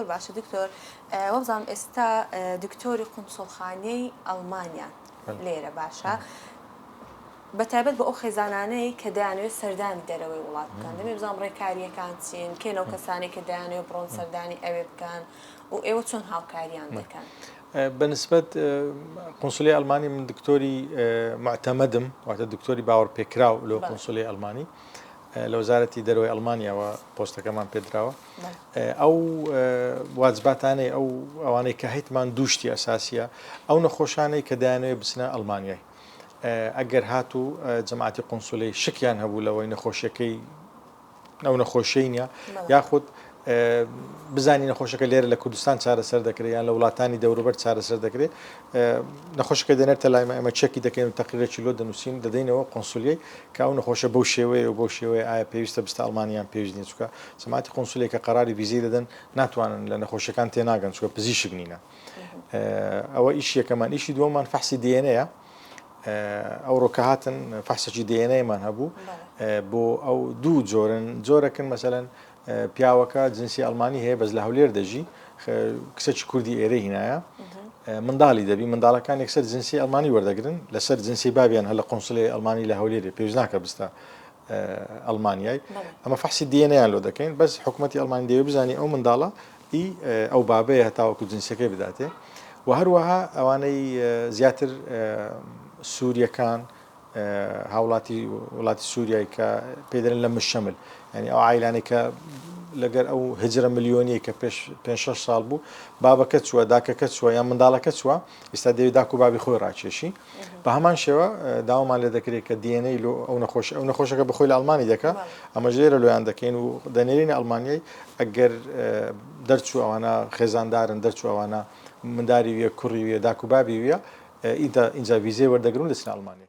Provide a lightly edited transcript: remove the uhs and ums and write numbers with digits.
زۆر باشە دکتۆر وابزانم ئێستا دکتۆری قونسوڵخانەی ئەڵمانیان لێرە باشە بە تایبەت بۆ ئەو خێزانانەی کە دەیانەوێت سەردانی دەرەوەی وڵات بکەن دەمێ بزانم ڕێکاریەکان چین کێن ئەو کەسانەی کە دەیانەوێت بڕۆن سەردانی ئەوێ بکەن و ئێوە چۆن هاوکاریان دەکەن؟ بە نسبەت قونسولی ئەڵمانی من دکتۆری معتەمەدم واتە دکتۆری باوەڕپێکراو لۆ قونسولی ئەڵمانی لە وەزارەتی دەرەوەی ئەڵمانیاوە پۆستەکەمان پێدراوە ئەو واجباتانەی ئەو ئەوانەی کە هەیتمان دووشتی ئەساسیە ئەو نەخۆشانەی کە دایانەوەی بچنە ئەڵمانیای ئەگەر هاتوو جەماعەتی قونسولی شکیان هەبوو لەوەی نەخۆشیەکەی ئەو نەخۆشیەی نیە یاخود بزانی نەخۆشەکە لێرە لە کوردستان چارەسەر دەکرێت یان لە وڵاتانی دەوروبەر چارەسەر دەکرێت نەخۆشەکە دەنێرتە لای ئێمە چەکی دەکەین و تەقریرێکی لۆ دەنووسین دەدەینەوە قۆنسولیەی کە ئەو نەخۆشە بەو شێوەیە و بەو شێوەیە ئایا پێویستە بستە ئەڵمانیان پێویست نیە چونکە جەماعەتی قۆنسولیە کە قەراری ڤیزەی دەدەن ناتوانن لە نەخۆشیەکان تێناگەن چونکە پزیشک نینە ئەوە ئیشی یەکەمان ئیشی دووەمان فەحسی DNA ئەوڕۆ کە هاتن فەحسێکی DNA مان هەبوو بۆ ئەو دوو جۆرن جۆرەکن مەسەلەن پیاوەکە جنسی ئەڵمانی هەیە بەس لە هەولێر دەژی کچێکی کوردی ئێرە هینایە منداڵی دەبی منداڵەکان یەکسەر جنسی ئەڵمانی وەردەگرن لەسەر جنسی بابیان هەر لە قونسلی ئەڵمانی لە هەولێرێ پێویست ناکە بستە ئەڵمانیای ئەمە فەحسی DNA یان لۆ دەکەین بەس حکوومەتتی ئەڵمانی دەوێ بزانانی ئەو منداڵە ئی ئەو بابەیە هەتاوەکو جنسیەکەی بداتێ و هەروەها ئەوانەی زیاتر سووریەکان هاوڵاتی وڵاتی سووریای کە پێ دەرن لە مشەمل یعنی ئەو عیلانەی کە لەگەر ئەو هجرە ملیۆنیە کە پێش پێ شەش ساڵ بوو بابەکە چووە داکەکە چووە یان منداڵەکە چووە ئیستا دەوێت داک و بابی خۆی ڕاکێشی بە هەمان شێوە داوامان لێ دەکرێت کە DNA لۆ ئەو نەخۆش ئەو نەخۆشەکە بەخۆی لە ئەڵمانی دەکا ئەمەش لێرە لۆیان دەکەین و دەنێرینە ئەڵمانیای ئەگەر دەرچوو ئەوانە خێزاندارن دەرچوو ئەوانە منداری ویە کوڕی ویە داک و بابی ویە ئینجا ویزەی وەردەگرن دەچنە ئەڵمانیا.